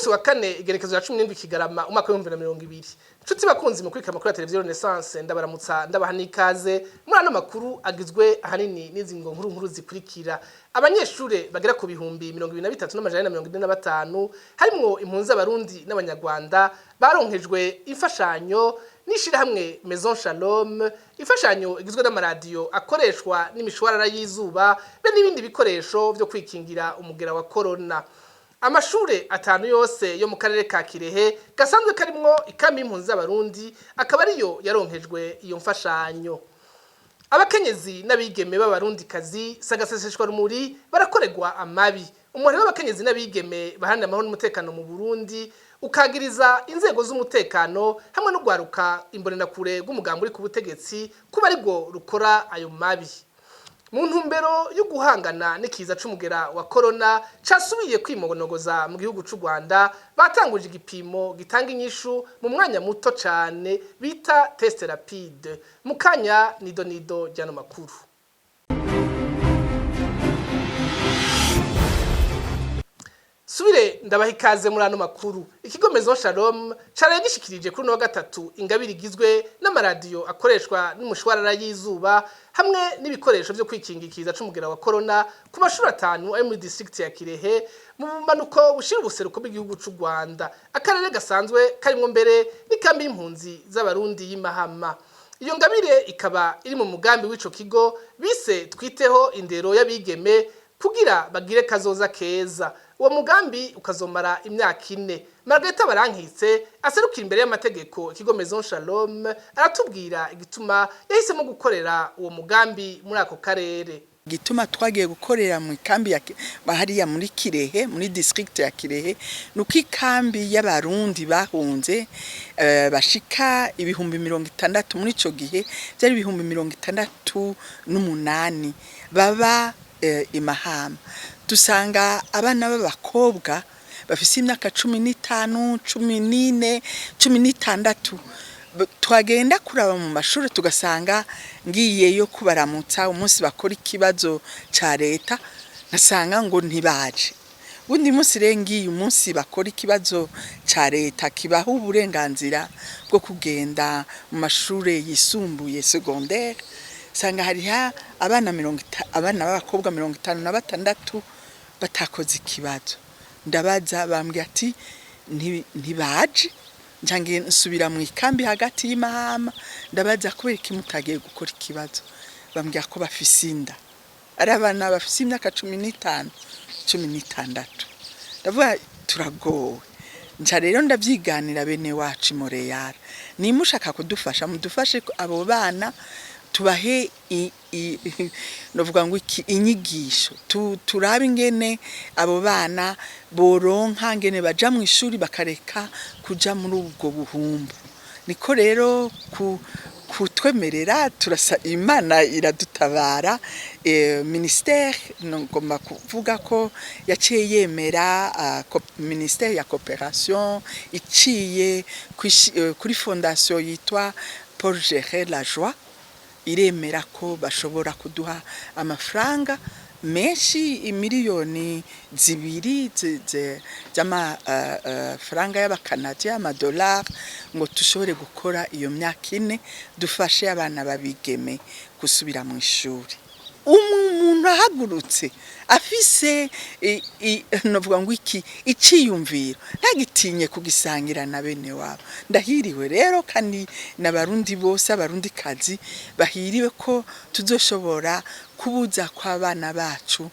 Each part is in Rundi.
Munsi wa kane, igenekezo ya 17 Kigarama, umwaka w'2020. Nshuti bakunzi mukurikira amakuru ya Televiziyo Renaissance, ndabaramutsa, ndabaha n'ikaze muri ano makuru agizwe ahanini n'izi ngo nkuru nkuru zikurikira: Abanyeshure bagera ku 23,445, harimwo impunzi z'Abarundi n'Abanyarwanda, baronkejwe imfashanyo n'ishirahamwe Maison Shalom, imfashanyo igizwe n'amaradiyo akoreshwa n'imishwarara y'izuba be n'ibindi bikoresho vyo kwikingira umugera wa corona. Amashure atanu yose yo mu karere ka Kirehe gasanzwe karimwo ikambi y'impunzi z'Abarundi akaba ariyo yaronkejwe iyo mfashanyo. Abakenyezi n'abigeme b'Abarundikazi sagaseseshwa rumuri barakorerwa amabi. Umuhari w'abakenyezi n'abigeme baharanira amahoro n'umutekano mu Burundi ukagiriza inzego z'umutekano hamwe n'urwaruka Imbonerakure rw'umugambi uri ku butegetsi kuba aribwo rukora ayo mabi. Mu ntumbero yo guhangana n'ikiza c'umugera wa corona casubiye kwimonogoza mu gihugu c'u Rwanda, batanguje igipimo gitanga inyishu mu mwanya muto cane bita test rapide. Mu kanya nido nido ryano makuru. Subire ndabaha ikaze muri ano makuru. Ikigo Maison Shalom caraye gishikirije kuri uno wa gatatu ingabire igizwe n'amaradiyo akoreshwa n'umushwarara y'izuba hamwe n'ibikoresho vyo kwikingikiza c'umugera wa corona ku mashuri atanu ari muri district ya Kirehe, mu bumanuko bushira ubuseruko bw'igihugu c'u Rwanda, akarere gasanzwe karimwo mbere n'ikambi y'impunzi z'Abarundi y'Imahama. Iyo ngabire ikaba iri mu mugambi w'ico kigo bise "Twiteho indero y'abigeme kugira bagire kazoza keza". Uwo mugambi ukazomara imyaka 4. Margarita Barankitse, aserukira imbere y'amategeko ikigo Maison Shalom, aratubwira igituma yahisemo gukorera uwo mugambi muri ako karere. Gituma twagiye gukorera mu ikambi ya hariya muri Kirehe, muri district ya Kirehe, nuko ikambi y'Abarundi bahunze bashika 60,000, muri ico gihe byari 68,000, baba Imahama. Dusanga abana b'abakobwa bafise imyaka 15, 14, 16. Twagenda kuraba mu mashuri, tugasanga, ngiyeyo kubaramutsa umunsi bakora ikibazo ca leta, nkasanga ngo ntibaje. Wundi munsi rero ngiye umunsi bakora ikibazo ca leta kibaha uburenganzira bwo kugenda mu mashure yisumbuye, secondaire, sanga hariho abana b'abakobwa 56 batakoze ikibazo. Ndabaza, bambwiye ati ntibaje. Ncange nsubira mu ikambi hagati y'Imahama, ndabaza kubera iki mutagiye gukora ikibazo, bambwira ko bafise inda, ari abana bafise imyaka 15, 16. Ndavuga turagowe. Nca rero ndavyiganira bene wacu i Montreal: nimushaka kudufasha, mudufashe abo bana tubahe novuga ngo iki, inyigisho, turabe ingene abo bana boronka ngene baja mu ishuri, bakareka kuja muri ubwo buhumbu. Niko rero kutwemerera, turasa Imana iradutabara. Ministère, ngomba kuvuga ko yaciye yemera, ministère ya coopération iciye kuri fondation yitwa Paul Géret Lajoie, iremera ko bashobora kuduha amafaranga menshi, 2 miliyoni z'amafaranga y'Abakanadiya, amadolari, ngo dushobore gukora iyo myaka 4, dufashe abana babigeme gusubira mu ishuri. Umuntu ahagurutse afise novuga ngo iki, iciyumviro, ntagitinye kugisangira na bene wabo. Ndahiriwe rero, kandi n'Abarundi bose, Abarundi kazi bahiriwe ko tuzoshobora kubuza kw'abana bacu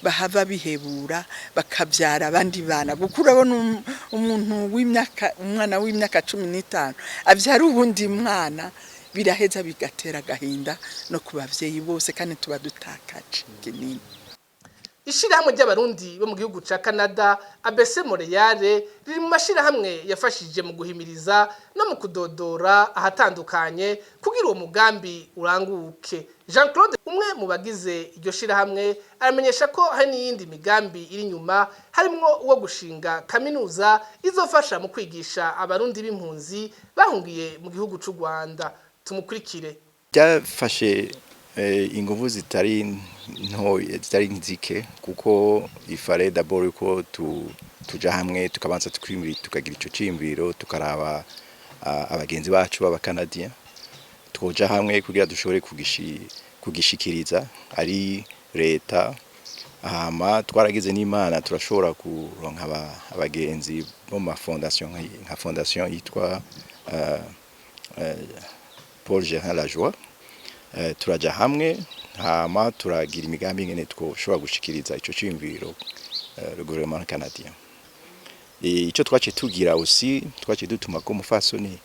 bahava bihebura bakabyara abandi bana, kuko urabona umuntu w'imyaka, umwana w'imyaka 15 abyara uwundi mwana, biraheza bigatera agahinda no ku bavyeyi bose, kandi tuba dutakaje kinini. Ishirahamwe ry'Abarundi bo mu gihugu ca Canada, ABC Montreal, riri mu mashirahamwe yafashije mu guhimiriza no mu kudodora ahatandukanye kugira uwo mugambi uranguke. Jean Claude, umwe mu bagize iryo shirahamwe, aramenyesha ko hari n'iyindi migambi iri inyuma, harimwo uwo gushinga kaminuza izofasha mu kwigisha Abarundi b'impunzi bahungiye mu gihugu c'u Rwanda. Tumukurikire. Byafashe Inguvu zitari nto, zitari nzike, kuko il fallait d'abord yuko tuja hamwe, tukabanza tukiyumvira, tukagira ico ciyumviro, tukaraba abagenzi bacu b'aba Canadiens, twoja hamwe kugira dushobore kugishikiriza ari leta. Hama twaragize n'Imana, turashobora kuronka abagenzi bo mu ma fondation, nka fondation yitwa Paul Gérin Lajoie. Turaja hamwe, hama turagira imigambi ingene twoshobora gushikiriza ico ciyumviro le gouvernement canadien. Ico twaciye tugira aussi, twaciye dutuma ko umufasoni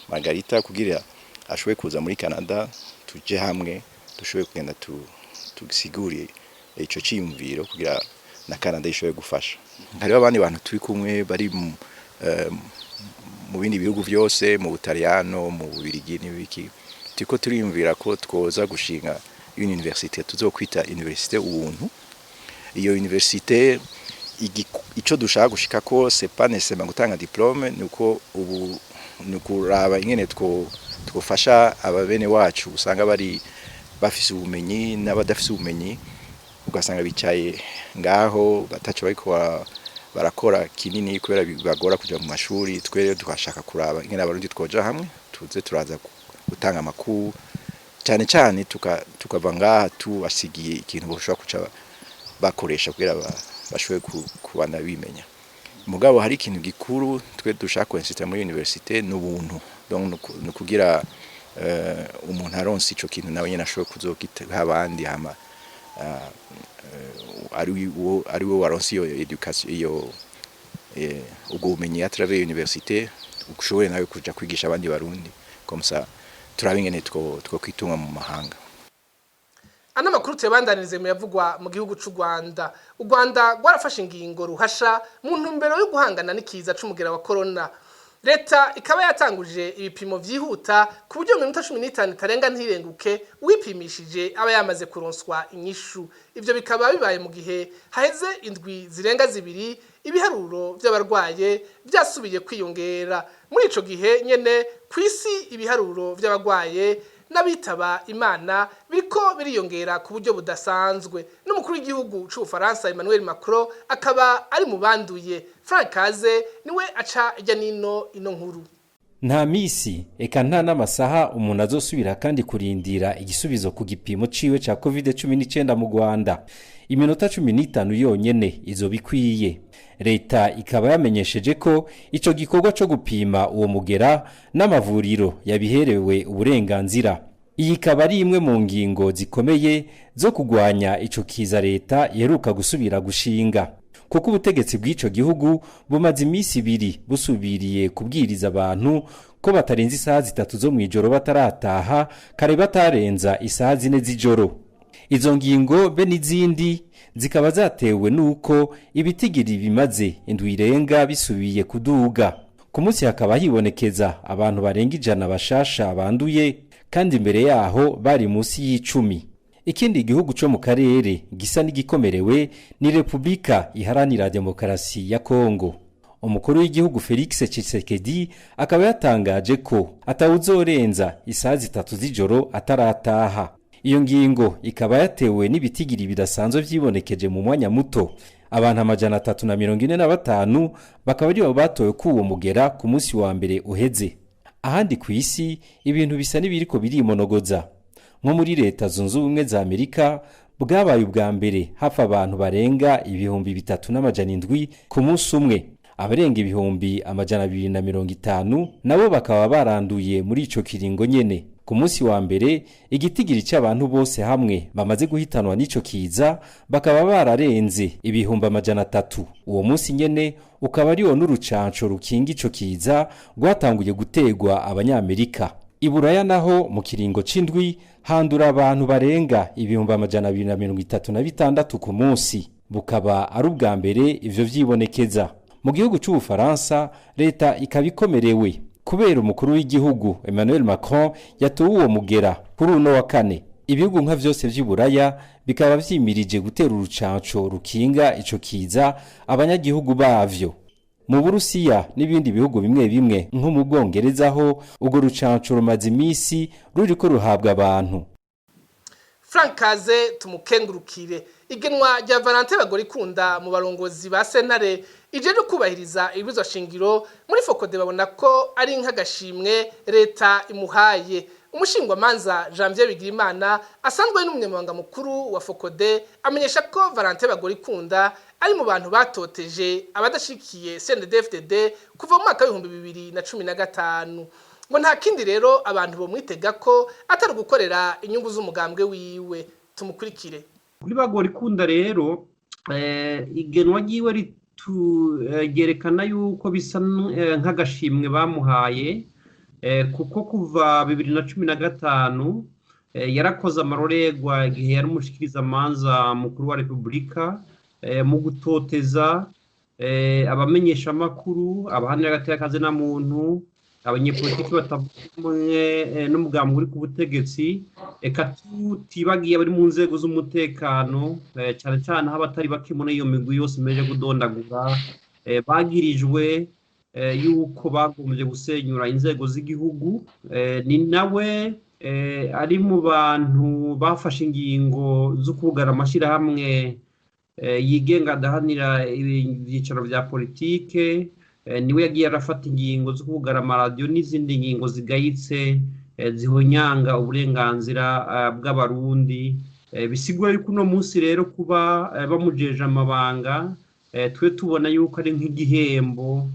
Margarita kugira ashobore kuza muri Canada, tuje hamwe, dushobore kugenda tusigure ico ciyumviro kugira na Canada ishobore gufasha. Hariho abandi bantu turi kumwe bari mu bindi bihugu vyose, mu Butaliyano, mu Bubirigi n'ibiki. Turiko turiyumvira ko twoza gushinga une université tuzokwita Université Ubuntu. Iyo université, ico dushaka gushika ko, c'est pas nécessairement gutanga diplôme, nuko ubu ni kuraba ingene twofasha ababene wacu usanga bari bafise ubumenyi n'abadafise ubumenyi, ugasanga bicaye ngaho bataco bariko barakora kinini kubera bibagora kuja mu mashuri. Twe rero tukashaka kuraba ingene Abarundi twoja hamwe, tuze turaza gutanga amakuru cyane cyane, tukava ngaha tubasigiye ikintu boshobora kuca bakoresha kugira bashobore kubana bimenya. Mugabo hari ikintu gikuru twe dushaka kw'insista muri université, n'ubuntu. Donc ni ukugira umuntu aronse ico kintu, nawe nyene ashobore kuzogitaha abandi, hama ari wo waronse iyo éducation, iyo ubwo bumenyi à travers université, ushobore nawe kuja kwigisha abandi Barundi. Comme ça turabe ingene two kwitunga mu mahanga. Ano makuru tuyabandanirize mu yavugwa mu gihugu c'u Rwanda. U Rwanda rwarafashe ingingo ruhasha mu ntumbero yo guhangana n'ikiza c'umugera wa corona. Leta ikaba yatanguje ibipimo vyihuta, ku buryo mu minota 15 itarenga ntirenguke, uwipimishije aba yamaze kuronswa inyishu. Ivyo bikaba bibaye mu gihe haheze indwi zirenga 2 ibiharuro vy'abarwaye vyasubiye kwiyongera. Muri ico gihe nyene, kw'isi ibiharuro vy'abarwaye n'abitaba Imana biriko biriyongera ku buryo budasanzwe. N'umukuru w'igihugu c'Ubufaransa Emmanuel Macron akaba ari mu banduye. Frank Kaze niwe aca ijya nino ino nkuru. Nta misi, eka nta n'amasaha umuntu azosubira kandi kurindira igisubizo ku gipimo ciwe ca COVID-19 mu Rwanda. Iminota 15 yonyene izoba ikwiye. Leta ikaba yamenyesheje ko ico gikorwa co gupima uwo mugera n'amavuriro yabiherewe uburenganzira. Iyi ikaba ari imwe mu ngingo zikomeye zo kugwanya ico kiza leta iheruka gusubira gushinga, kuko ubutegetsi bw'ico gihugu bumaze iminsi 2 busubiriye kubwiriza abantu ko batarenza isaha 3 zo mw'ijoro batarataha, kare batarenza isaha 4 z'ijoro. Izo ngingo be n'izindi zikaba zatewe n'uko ibitigiri bimaze indwi irenga bisubiye kuduga. Ku munsi hakaba hibonekeza abantu barenga 100 bashasha banduye, kandi imbere yaho bari munsi y'10. Ikindi gihugu co mu karere gisa n'igikomerewe ni Repubulika Iharanira Demokarasi ya Kongo. Umukuru w'igihugu Felix Tshisekedi akaba yatangaje ko atawuzorenza isaha 3 z'ijoro atarataha. Iyo ngingo ikaba yatewe n'ibitigiri bidasanzwe vyibonekeje mu mwanya muto. Abantu 345 bakaba aribo batowe ko uwo mugera ku munsi wa mbere uheze. Ahandi ku isi ibintu bisa n'ibiriko birimonogoza. Nko muri Leta Zunze Ubumwe za Amerika, bwabaye ubwa mbere hafa abantu barenga 3700 ku munsi umwe. Abarenga 250,000 nabo bakaba baranduye muri ico kiringo nyene. Ku munsi wa mbere, igitigiri c'abantu bose hamwe bamaze guhitanwa n'ico kiza bakaba bararenze 300,000. Uwo munsi nyene ukaba ariwo n'urucanco rukinga ico kiza rwatanguye gutegwa Abanyamerika. Iburaya naho, mu kiringo c'indwi handura abantu barenga 236,000 ku munsi, bukaba ari ubwa mbere ivyo vyibonekeza. Mu gihugu c'Ubufaransa, leta ikaba ikomerewe kubera umukuru w'igihugu Emmanuel Macron yatowe uwo mugera kuri uno wa kane. Ibihugu nka vyose vy'Iburaya bikaba vyimirije gutera urucanco rukinga ico kiza abanyagihugu bavyo. Mu Burusiya n'ibindi bihugu bimwe bimwe nko mu Bwongereza ho, urwo rucanco rumaze imisi ruriko ruhabwa abantu. Frank Kaze tumukengurukire. Igenwa rya Valentin Bagorikunda mu barongozi ba sentare ijejwe kubahiriza ibwirizwa shingiro, muri FOCODE babona ko ari nk'agashimwe leta imuhaye. Umushingwamanza Janvier Bigirimana, asanzwe ari n'umunyamabanga mukuru wa FOCODE, amenyesha ko Valentin Bagorikunda ari mu bantu batoteje abadashikiye CNDD-FDD kuva mu mwaka w'2015. Ngo nta kindi rero abantu bomwitega ko atari ugukorera inyungu z'umugambwe wiwe. Tumukurikire. Kuri Bagorikunda rero, igenwa ryiwe ryerekana yuko bisa nk'agashimwe bamuhaye, kuko kuva 2015 yarakoze amarorerwa igihe yari umushikirizamanza mukuru wa Repubulika mu gutoteza abamenyeshamakuru, abaharanira agateka kazina muntu, abanyepolitiki batavuga rumwe n'umugambi uri ku butegetsi, eka tutibagiye abari mu nzego z'umutekano, cyane cyane aho abatari bake muri iyo migwi yose imeje kudondagura bagirijwe yuko bagombye gusenyura inzego z'igihugu. Ni nawe ari mu bantu bafashe ingingo zo kugara amashyirahamwe yigenga adahanira ibyicaro bya politike. Niwe yagiye arafata ingingo zo kugara amaradiyo n'izindi ngingo zigayitse zihonyanga uburenganzira bw'Abarundi. Bisigura yuko uno munsi rero kuba bamujeje amabanga, twe tubona yuko ari nk'igihembo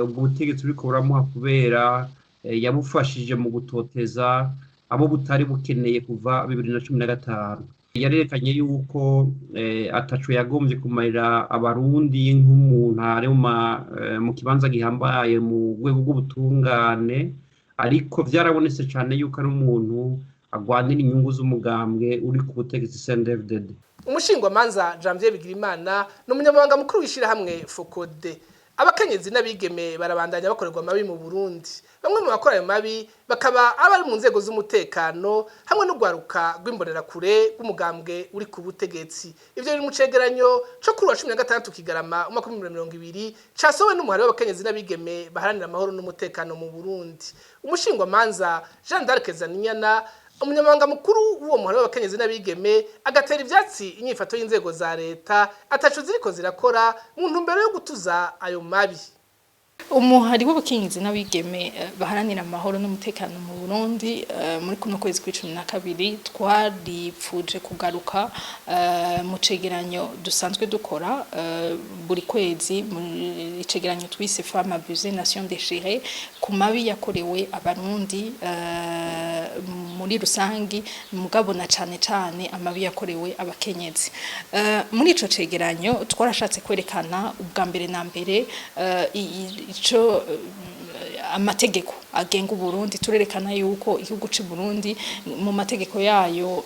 ubwo butegetsi buriko buramuha kubera yabufashije mu gutoteza abo butari bukeneye kuva 2015. Yarerekanye yuko ataco yagombye kumarira Abarundi nk'umuntu ari mu kibanza gihambaye mu rwego rw'ubutungane, ariko vyarabonetse cane yuko ari umuntu agwanira inyungu z'umugambwe uri ku butegetsi, CNDD-FDD. Umushingwamanza Janvier Bigirimana ni umunyamabanga mukuru w'ishirahamwe FOCODE. Abakenyezi n'abigeme barabandanya bakorerwa amabi mu Burundi. Bamwe mu bakora ayo mabi bakaba abari mu nzego z'umutekano hamwe n'urwaruka rw'imbonerakure rw'umugambwe uri ku butegetsi. Ivyo biri mu cegeranyo co kuri wa 16 Kigarama umwaka w'2020 casohowe n'umuhari w'abakenyezi n'abigeme baharanira amahoro n'umutekano mu Burundi. Umushingwamanza Jean d'Arc Zaninyana, umunyamabanga mukuru w'uwo muhari w'abakenyezi n'abigeme, agatera ivyatsi inyifato y'inzego za leta ataco ziriko zirakora mu ntumbero yo gutuza ayo mabi. Umuhari w'abakenyezi n'abigeme baharanira amahoro n'umutekano mu Burundi, muri kuno kwezi kwa 12 twaripfuje kugaruka mu cegeranyo dusanzwe dukora buri kwezi, mu icegeranyo twise "Femme abusée, nation déchirée", ku mabi yakorewe Abarundi muri rusangi, mugabo na cane cane amabi yakorewe abakenyezi. Muri ico cegeranyo twarashatse kwerekana ubwa mbere na mbere ico amategeko agenga Uburundi. Turerekana yuko igihugu c'u Burundi mu mategeko yayo,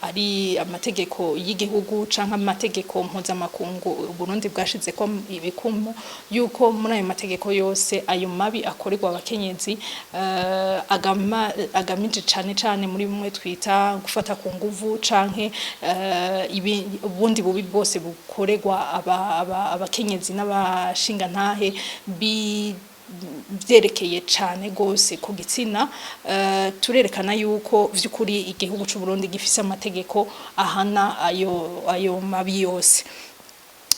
ari amategeko y'igihugu canke amategeko mpuzamakungu Uburundi bwashizeko ibikumu, yuko muri ayo mategeko yose ayo mabi akorerwa abakenyezi agamije cane cane muri bimwe twita gufata ku nguvu canke ubundi bubi bwose bukorerwa abakenyezi n'abashingantahe bi byerekeye cane gose ku gitsina. Turerekana yuko vy'ukuri igihugu c'u Burundi gifise amategeko ahana ayo mabi yose.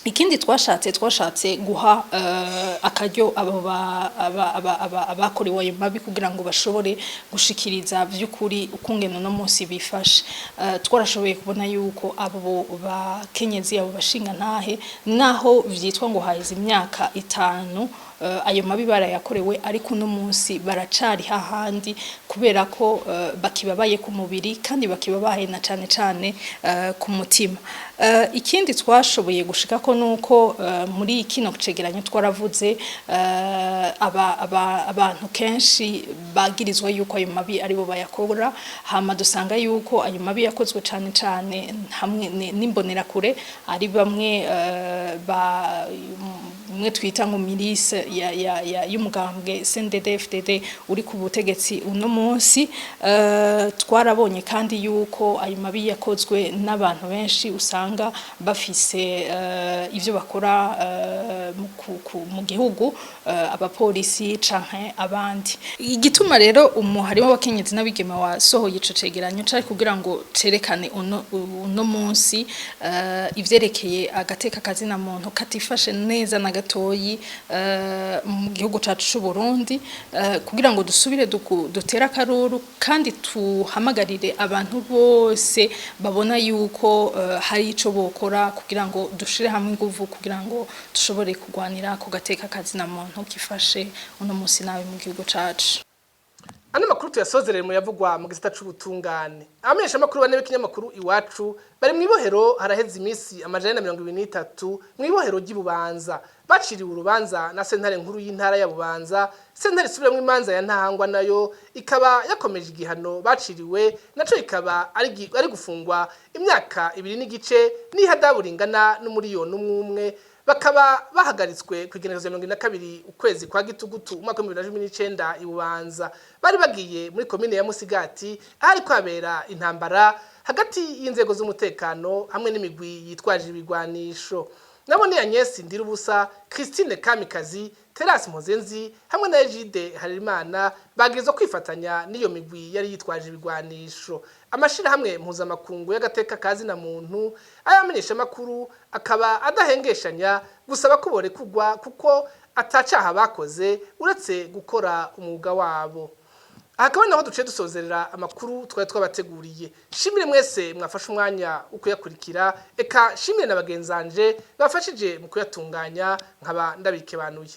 Ikindi twashatse guha akaryo abo abakorewe ayo mabi kugira ngo bashobore gushikiriza vy'ukuri ukungene uno munsi bifashe. Twarashoboye kubona yuko abo bakenyezi, abo bashingantahe, naho vyitwa ngo haheze imyaka 5 ayo mabi barayakorewe, ariko uno munsi baracari hahandi kubera ko bakibabaye ku mubiri kandi bakibabaye na cane cane ku mutima. Ikindi twashoboye gushika ko nuko muri kino cegeranyo twaravuze abantu kenshi bagirizwa yuko ayo mabi aribo bayakora, hama dusanga yuko ayo mabi yakozwe cane cane hamwe n'imbonerakure, ari bamwe ba Imwe twita ngo milice ya y'umugambwe CNDD-FDD uri ku butegetsi uno munsi. Twarabonye kandi yuko ayo mabi yakozwe n'abantu benshi usanga bafise ivyo bakora mu gihugu, abapolisi canke abandi. Igituma rero umuhari w'abakenyezi n'abigeme wasohoye ico cegeranyo cari kugira ngo cerekane uno munsi ivyerekeye agateka kazina muntu katifashe neza na gatoyi mu gihugu cacu c'u Burundi, kugira ngo dusubire dutere akaruru kandi tuhamagarire abantu bose babona yuko hari ico bokora kugira ngo dushire hamwe inguvu kugira ngo dushobore kurwanira ku gateka kazina muntu kifashe uno munsi nabi mu gihugu cacu. Ano makuru tuyasozerere mu yavugwa mu gisata c'ubutungane. Abamenyeshamakuru bane b'ikinyamakuru Iwacu bari mw'ibohero haraheze iminsi 423 mw'ibohero ry'Ibubanza. Baciriwe urubanza na sentare nkuru y'intara ya Bubanza. Sentare isubiramwo imanza ya Ntahangwa nayo ikaba yakomeje igihano baciriwe, naco ikaba ari gufungwa imyaka 2 n'igice n'ihadabu ringana n'umuriyoni umwe umwe. Bakaba bahagaritswe ku igenekerezo rya 22 ukwezi kwa gitugutu umwaka wa 2019 i Bubanza. Bari bagiye muri komine ya Musigati ahari kwabera intambara hagati y'inzego z'umutekano hamwe n'imigwi yitwaje ibigwanisho. Nabo ni Agnes Ndirubusa, Christine Kamikazi, Terasi Mpozenzi hamwe na Egide Harerimana. Bagirizwa kwifatanya n'iyo migwi yari yitwaje ibigwanisho. Amashirahamwe mpuzamakungu y'agateka kazi na muntu ayamenyesha makuru akaba adahengeshanya gusaba ko borekurwa kuko atacaha bakoze uretse gukora umwuga wabo. Aha akaba naho duciye dusozerera amakuru twari twabateguriye. Shimire mwese mwafashe umwanya wo kuyakurikira, eka shimire na bagenzanje bafashije mu kuyatunganya, nkaba ndabikebanuye.